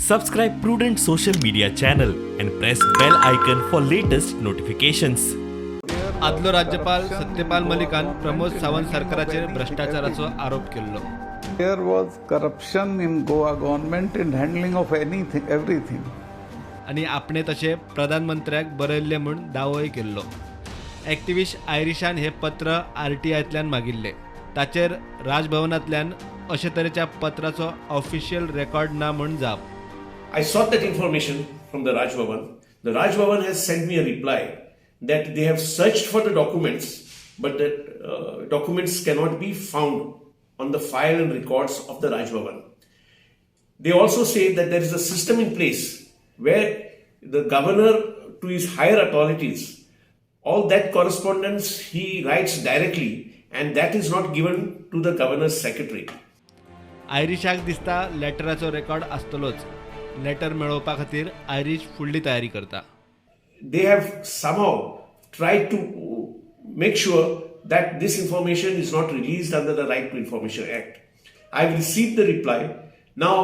Subscribe Prudent social media channel and press bell icon for latest notifications. आदलो राज्यपाल सत्यपाल मलिकान प्रमोद सावंत सरकाराचेर भ्रष्टाचाराचो आरोप केल्लो. There was corruption in Goa government in handling of anything, everything. आनी आपणे तशें प्रधानमंत्र्याक बरयल्लें म्हूण दावोय केल्लो. एक्टिविस्ट आयरिशान हें पत्र आरटीआयंतल्यान मागिल्लें. ताचेर राजभवनांतल्यान अशे तरेच्या पत्राचो ऑफिशियल रेकॉर्ड ना म्हूण जाप. I sought that information from the Raj Bhavan. The Raj Bhavan has sent me a reply that they have searched for the documents, but the documents cannot be found on the file and records of the Raj Bhavan. They also say that there is a system in place where the governor to his higher authorities, all that correspondence he writes directly, and that is not given to the governor's secretary. आयरिशाक दिसता लेटराचो record आसतलोच. Letter मेळोवपा खातीर Irish फुडली तयारी करता. They have somehow tried to make sure that this information is not released under the Right to Information Act. I've received the reply. Now,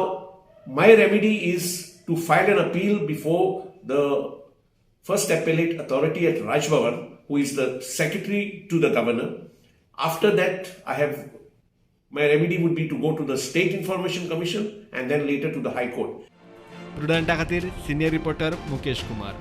my remedy is to file an appeal before the first appellate authority at Raj Bhavan, who is the secretary to the governor. After that, I have my remedy would be to go to the State Information Commission and then later to the High Court. प्रुडंटा खातीर senior reporter Mukesh Kumar.